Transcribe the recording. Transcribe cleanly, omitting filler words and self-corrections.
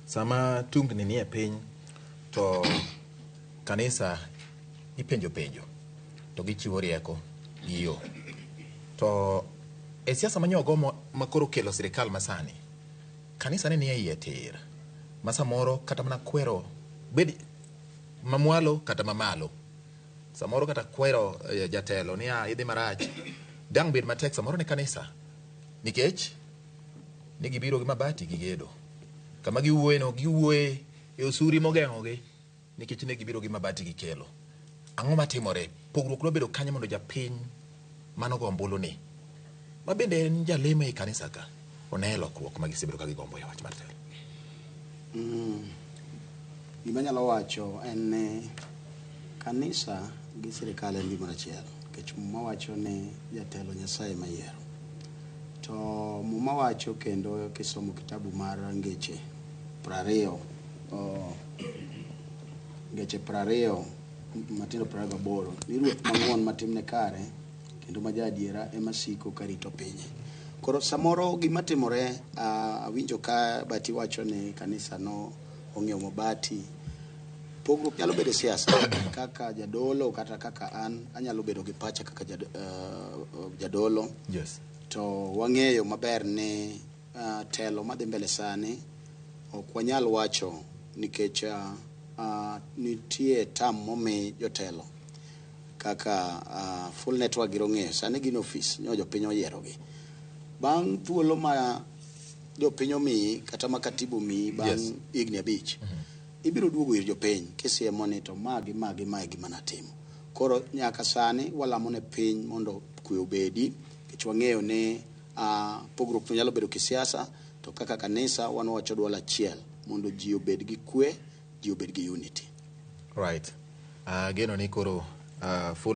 Sama tungni nie piny to kanisa ipenjo penjo to gichiwo rieko gi yo. To e siasa manyogo ma koro kelo sirikal masani, kanisa ne nie iye tir ma samoro kata mana kwero bed mamwalo kata mamalo samoro kata kwero jatelo niya idhi marach dang' bed matek samoro ne kanisa nikech ni gibiro gi mabati gigedo kama giwuoye no giwuoye e osuri mogeng'ogi nikech ne gibiro gi mabati gikelo. Ang'o matimore? Pogruok dwa bedo kanyo mondo japiny manogo ombulu ni ma bende en jalemo ei kanisa ka one lokruok ma gisebedo ka gigombo e wach mar telo. Gima anyalo wacho en ni kanisa gi sirikal en gimoro achiel nikech Muma wacho ni jatelo Nyasaye ema yiero. To Muma wacho kendo kisomo kitabu mar Ngeche 20, Ngeche 20 matindo 28 ni ruoth mang'won matimne kare kendo ma jaadiera ema siko karito pinye. Koro samoro gima timore, awinjo ka Bati wacho ni kanisa no ong'iewo mabati. Pogruok nyalo bedo e siasa kaka jadolo kata kaka an anyalo bedo gi pacha kaka jadolo. To wang'eyo maber ni telo madhi mbele sani ok wanyal wacho nikech nitie term momi jotelo kaka full network giro ng'eyo sani gin ofis nyo jopiny oyierogi. Bang' thuolo ma jopiny omiyi kata ma katiba omiyi bang' higni 5, ibiro duogo ir jopiny kisiemo ni to ma gi ma gi ma e gima natimo. Koro nyaka sani walamo ne piny mondo kwe obedi nikech wang'eyo ni pogruok to nyalo bedo kisiasa to kaka kanisa wan wawacho duol achiel mondo ji obed gi kwe, ji obed gi unity. Right. Geno ni koro full